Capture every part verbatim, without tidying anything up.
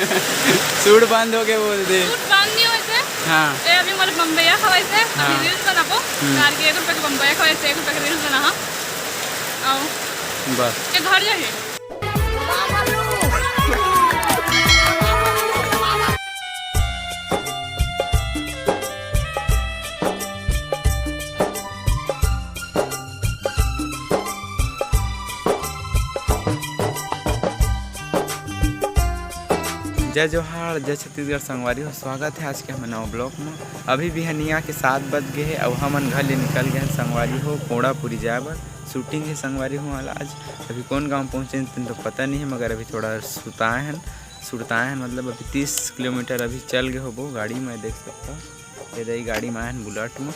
Suit बंद हो गए बोल दे। सूट बंद नहीं होइसे। हाँ। ए, अभी मोला बम्बैया खवाइसे, अभी हाँ। रील्स बनाबो। हम्म। कार के एक रुपया के बम्बैया खवाइसे, एक रुपया के रील्स बना, हाँ। आओ। बस। के घर जाही। जय जोहार, जय छत्तीसगढ़ संगवारी हो, स्वागत है आज के हमर नवा ब्लॉग में। अभी बिहनिया के सात बज गए हैं, अब हमन घर ले निकल गए हैं संगवारी हो, कोड़ापुरी जाए बर। शूटिंग है संगवारी हो वाला आज। अभी कौन गांव पहुंचे हैं, तेन तो पता नहीं है, मगर अभी थोड़ा सुताए हैं, सुरताए हैं, मतलब अभी तीस किलोमीटर अभी चल गए होबो गाड़ी में, देख सकता हूँ। ये दई गाड़ी में आए हैं बुलेट में।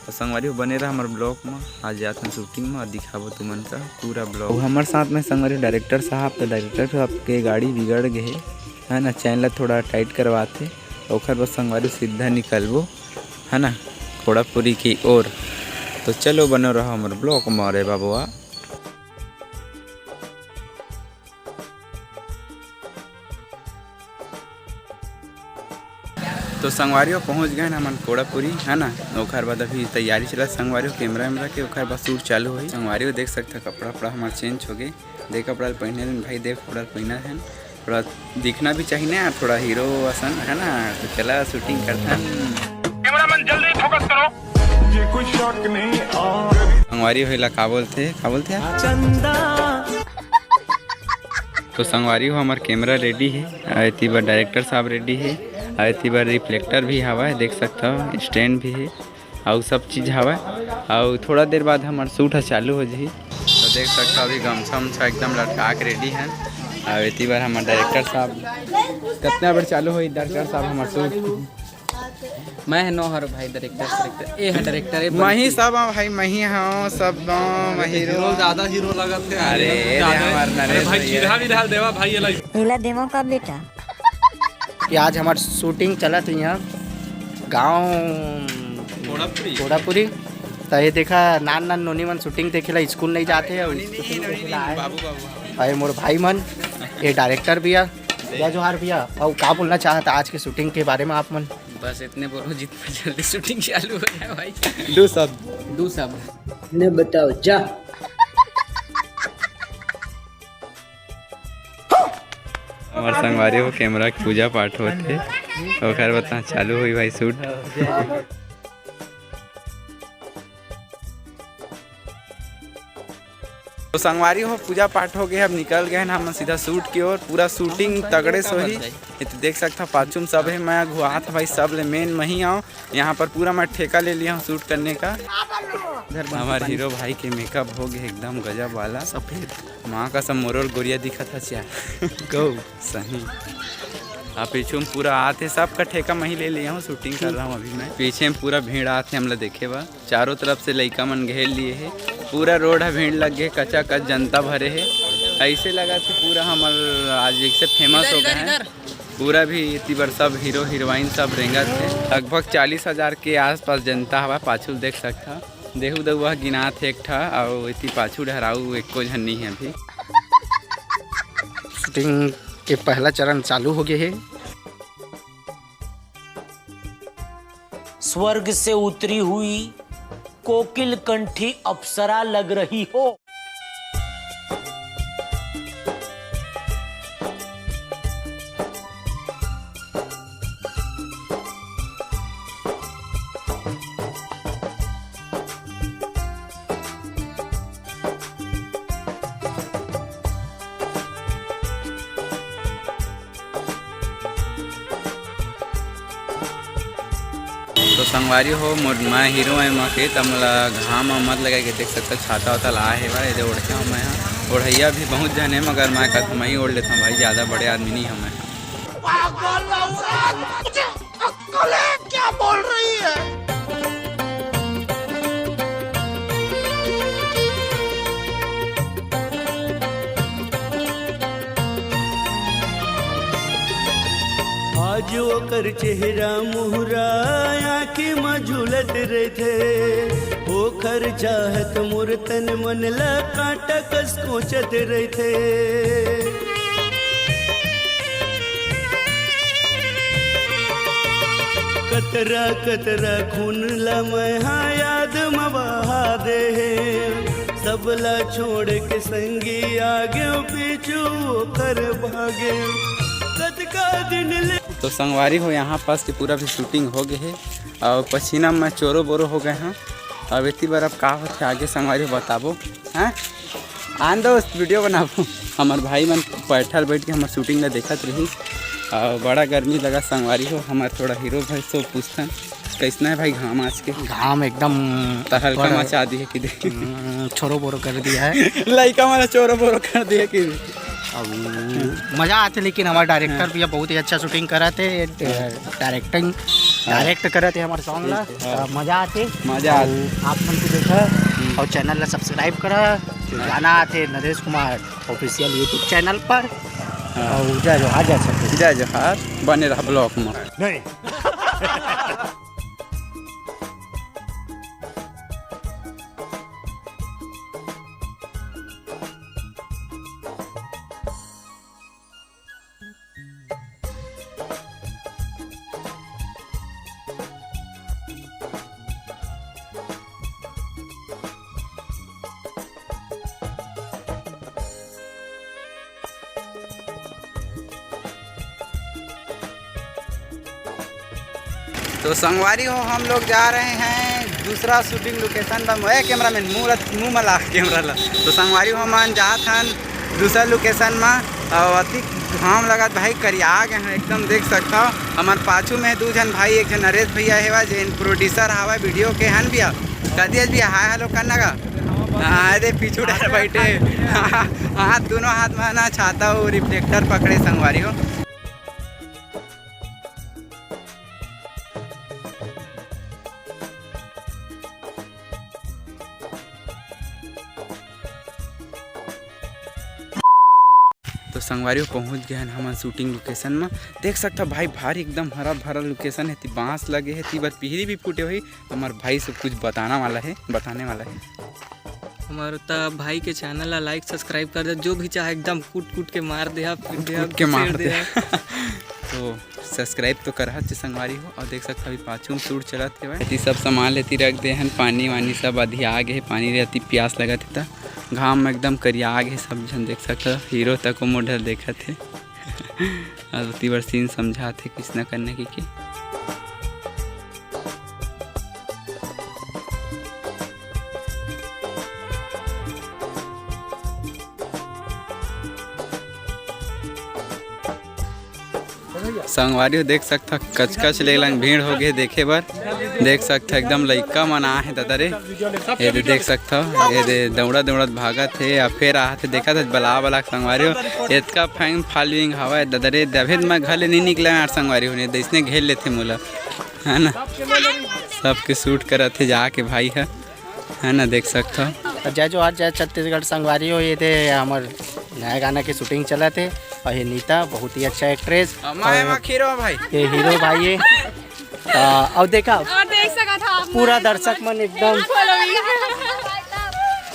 तो संगवारी हो बने रहा हमर ब्लॉग में, आज जात हन शूटिंग में और दिखाबो तुमन का पूरा ब्लॉग। वो हमर साथ में संगवारी डायरेक्टर साहब, तो डायरेक्टर साहब के गाड़ी बिगड़ गए है, है ना, चैन ला थोड़ा टाइट करवाते, ओखर बाद संगवारी सीधा निकलबो, है ना, कोड़ापुरी की ओर। तो चलो बनो रहो हमर ब्लॉग में रे बाबुआ। तो संगवारी हो पहुँच गए हमन कोड़ापुरी, है ना। ओखर बाद अभी तैयारी चलत संगवारी हो, कैमरा वैमरा के, ओखर बाद शूट चालू होही। संगवारी हो देख सकता कपड़ा वपड़ा हमार चेंज हो गए। देख कपड़ा ल पहिने रहेन भाई, देख कपड़ा ल पहिना है, थोड़ा दिखना भी चाहिए ना यार, थोड़ा हीरो असन, है ना। तो चला शूटिंग करथन। कैमरामैन जल्दी फोकस करो। ये कोई शक नहीं। संगवारी हो एला का बोलथे, का बोलथे यार? चंदा। तो संगवारी हो हमर कैमरा रेडी है, अउ एती बर डायरेक्टर साहब रेडी है, अउ एती बर रिफ्लेक्टर भी हवय, देख सकथव स्टैंड भी है, अउ सब चीज हवय। अउ थोड़ा देर बाद हमर शूट ह चालू हो जही। तो देख सकथव अभी गमछा उमछा एकदम लटका के रेडी है। अउ एती बर हमर डायरेक्टर साहब, कितना बार चालू होही डायरेक्टर साहब हमर शूट? मैं है नौहर भाई, डायरेक्टर, डायरेक्टर। ए है डायरेक्टर, ए मही बंटी। सब हाँ भाई, मही हाँ, सब हाँ, मही हीरो रो। ज्यादा हीरो लगत है। अरे, ये ज्यादा हमार अरे नरेश भाई, भैया। चिढ़ा भी डाल देवा भाई, ये लाई। नीला देवों का बेटा। ये आज हमार शूटिंग चलत है यहाँ गाँव कोड़ापुरी। कोड़ापुरी। तो ये देखा, नान नान नोनी मन शूटिंग देखेला, स्कूल नहीं जाते हैं, नोनी नहीं, शूटिंग नोनी देखेला नहीं, आए। बाबू, बाबू, हाँ। अरे मोर भाई मन, ये डायरेक्टर भैया, जय जोहार भैया। और का बोलना चाहता आज के शूटिंग के बारे में आप मन? बस इतने बोलो जितना जल्दी शूटिंग चालू हो जाए भाई। दो शब्द। दो शब्द। ने बताओ जा। हमार संगवारी हो कैमरा के पूजा पाठ होत हे, ओकर बाद चालू होई भाई शूट। तो संगवारी हो पूजा पाठ हो गए, अब निकल गए हैं हम सीधा शूट की ओर। पूरा शूटिंग तगड़े से होही। ये तो देख सकता पाछू में सब है, मैं घुआत भाई सब ले मेन मही आऊँ। यहाँ पर पूरा मैं ठेका ले लिया हूँ शूट करने का। हमारे हीरो भाई के मेकअप हो गए एकदम गजब वाला। सफेद। माँ का सब मोरोल गोरिया दिखत हस यार। गौ। सही। आप पीछू में पूरा आते, सबका ठेका मैं ही ले लिया हूँ, शूटिंग कर रहा हूँ अभी मैं। पीछे में पूरा भीड़ आते हमला देखे बा, चारों तरफ से लइका मन घेर लिए है, पूरा रोड है भीड़ लग गए, कचा कच जनता भरे है। ऐसे लगा कि पूरा हमर आज एक से फेमस हो गए हैं। पूरा भी इतनी बार सब हीरो हीरोइन सब रेंगत है, लगभग चालीस हजार के आसपास जनता हवा। पाछू देख सकता देहू दउवा गिनात हे एक ठा, अउ एती पाछू डहर अउ एको झन नइ हे अभी। शूटिंग के पहला चरण चालू हो गए हे। स्वर्ग से उतरी हुई कोकिल कंठी अप्सरा लग रही हो। तो संगवारी हो, मोर मैं हीरो आय मा के, त मोला घाम म मत लगे के देख सकता, छाता वाता ला हे भाई, एदे ओढ़े हूँ मैं ह। ओढ़ैया भी बहुत झन हे, मगर मैं कथों मैं ही ओढ़ लेता हूँ भाई, ज्यादा बड़े आदमी नहीं हूँ मैं। पागल औरत, मुझे अक्कल है, क्या बोल रही है? आज ओकर चेहरा मुहरा आँखी म झूलत रहिथे, ओखर चाहत मोर तन मन ला कांटा कस कोचत रहिथे। कतरा कतरा खून ला मैं हा याद म बहा दे हे, सबला छोड़ के संगी आगे पीछू ओकर भागे। कतका दिन ले तो संगवारी हो, यहाँ पास के पूरा भी शूटिंग हो गए हे और पसीना में चोरो बोरो हो गए हैं। अब इतनी बार अब का होथे आगे संगवारी हो बताबो, हैं? आन दो, वीडियो बनाबो। हमार भाई मन पैठल बैठ के हमार शूटिंग ला देखत रही और बड़ा गर्मी लगा संगवारी हो। हमार थोड़ा हीरो भाई से पूछथन, कैसना है भाई घाम आज के? घाम एकदम तहलका बड़ा मचा दिए कि दे। हम्म, छोरो बोरो कर दिया है। लइका मन चोरो बोरो कर दिए कि दे। अब मजा आथे, लेकिन हमारे डायरेक्टर भैया बहुत ही अच्छा शूटिंग करत हे, डायरेक्टिंग, डायरेक्ट करत हे हमारे सॉन्ग ला। हाँ। तो मजा आथे। मजा आथे। आप मन को देखा और चैनल ला सब्सक्राइब करा। गाना आथे Naresh Kumar official YouTube channel पर। हाँ। और जय जोहार, जय छत्तीसगढ़। जय जोहार, बने रहा ब्लॉग में। नहीं। तो संगवारी हो, हम लोग जा रहे हैं दूसरा शूटिंग लोकेशन पर। ए, कैमरामैन, मुंह ला, मुंह में ला कैमरा ला। तो संगवारी हो, हमन जात हन दूसरा लोकेशन में। और अति घाम लगत भाई, करिया गए हैं एकदम, देख सकता हो। हमार पाछू में दू झन भाई, एक झन नरेश भैया हेवा, जेन प्रोड्यूसर हवा वीडियो के, हन भैया। कदी आज भी हाय हेलो करना का? हाँ, दे पीछू डर बैठे। हाँ, दोनों हाथ में ना छाता और रिफ्लेक्टर पकड़े संगवारी हो। तो संगवारी हो, पहुंच गए हैं हमन शूटिंग लोकेशन में। देख सकता भाई, भारी एकदम हरा भरा लोकेशन है, ती बांस लगे है, ती बर पिहरी भी फूटे हुई। हमार भाई सब कुछ बताना वाला है, बताने वाला है। हमार त भाई के चैनल ला लाइक सब्सक्राइब कर दे, जो भी चाहे एकदम कूट कूट के मार दे, फिर दे, कूट के मार दे। तो सब्सक्राइब तो करहच संगवारी हो। और देख सकता अभी पाछू में शूट चलत हेवय, एती सब सामान लेती रख दे हन, पानी वानी सब अधिया गे हे, पानी रहती प्यास लगत हे त घाम में एकदम करिया गे हे सब झन। देख सकता हीरो तक मोर डहर देखत हे। और ओती बर सीन समझात हे किसना करने की, की। संगवारी हो देख सकथा, कचकच ले लंग भीड़ हो गे देखे बर। देख सकथा एकदम लइका मन आ हे दादा रे। ये दे देख सकथा, ये दे दौड़त दौड़त भागत हे या फेर आहत हे, देखत हे बला बला के संगवारी हो। एतका फैन फॉलोइंग हवय दादा रे, दभेद मैं घर ले नहीं निकला यार संगवारी हो, नहीं तो इसने घेर लेथे मोला, है ना। सबके शूट करत हे जाके भाई ह। है ना, देख सकथव। और जय जोहार, जय छत्तीसगढ़ संगवारी हो, ये दे हमर नया गाना के शूटिंग चलत हे और ये नीता बहुत ही अच्छा एक्ट्रेस और मैं खीरो भाई। ये हीरो भाई हे। आ, और देखा और देख सकत हा आप पूरा मन दर्शक मन एकदम। फॉलोइंग।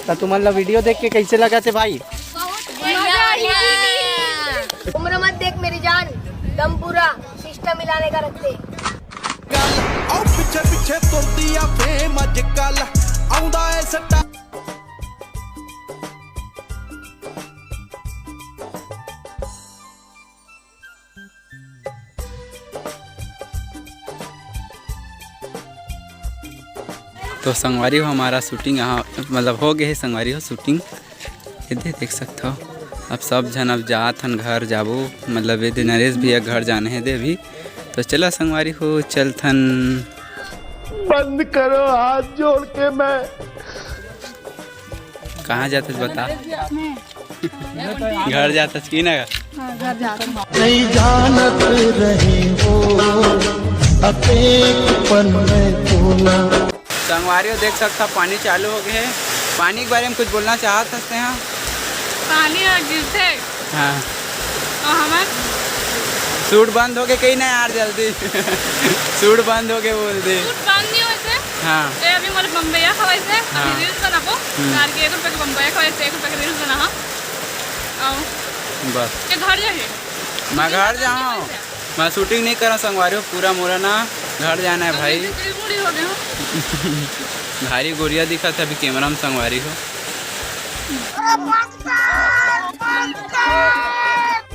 तो तुमन ला वीडियो देख के कैसे लगत हे भाई? बहुत मजा आही। उम्र मत देख मेरी जान, दम पूरा सिस्टम हिलाने का रखते। ਗੱਲ, ਆਓ ਪਿੱਛੇ ਪਿੱਛੇ ਤੁਰਦੀ ਆ ਫੇਮ ਅੱਜ ਕੱਲ, ਆਉਂਦਾ ਏ ਸੱਟਾ। तो संगवारी हो, हमारा शूटिंग यहाँ मतलब हो गए है संगवारी हो शूटिंग। ये दे देख सकथव, अब सब झन अब जात हन घर जाबो, मतलब ये दे नरेश भैया घर जाने हे दे अभी। तो चला संगवारी हो, चलथन। बंद करो, हाथ जोड़ के मैं। कहाँ जात हस बता? घर जात हस कि ना? हाँ, घर जात हस। नहीं जानत रहे हो, अब एक पल में तू ना। संगवारी हो देख सकथा, पानी चालू हो गए हे। पानी के बारे में कुछ बोलना चाहत हस तेहा? पानी ह गिरथे। हाँ। और हमर शूट बंद हो गए कहीं ना यार, जल्दी। शूट बंद हो गए बोल दे। शूट बंद नहीं होइसे। हाँ। ए, अभी मोर बम्बैया खवाइसे, अभी हाँ। रील्स बनाबो, हम्म। तार के एक रुपये के बम्बैया खवाइसे, एक रुपये के रील्स बना, हाँ। आओ। बस। के घर जाही? मैं घर जाऊँ। मैं शूटिंग नहीं करा संगवारी हो, पूरा मोरा ना घर जाना है भाई। बिल्कुल बूढ़ी हो गई हूँ। भारी गोरिया दिखत हे अभी कैमरा में संगवारी हो।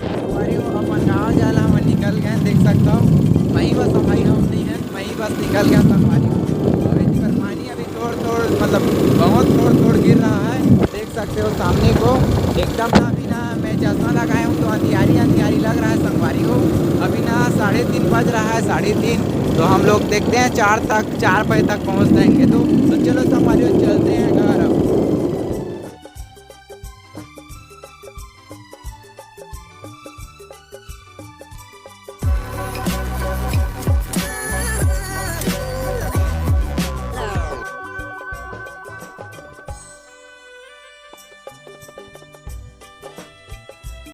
संगवारी हो, अपन गाँव जाए ला हमन निकल गए, देख सकत हो। मैं ही बस, भाई हम नहीं है, मैं ही बस निकल गया संगवारी हो। अभी निकल पानी अभी थोड़ थोड़, मतलब बहुत थोड़ थोड़ गिर रहा है, देख सकते हो सामने को। एकदम ना, अभी ना मैं चश्मा लगाया हूँ तो अंधियारी अंधियारी लग रहा है संगवारी हो। अभी ना साढ़े तीन बज रहा है, साढ़े तीन। तो हम लोग देखते हैं चार तक, चार बजे तक पहुँच जाएंगे। तो, तो चलो संगवारी हो, चलते हैं घर।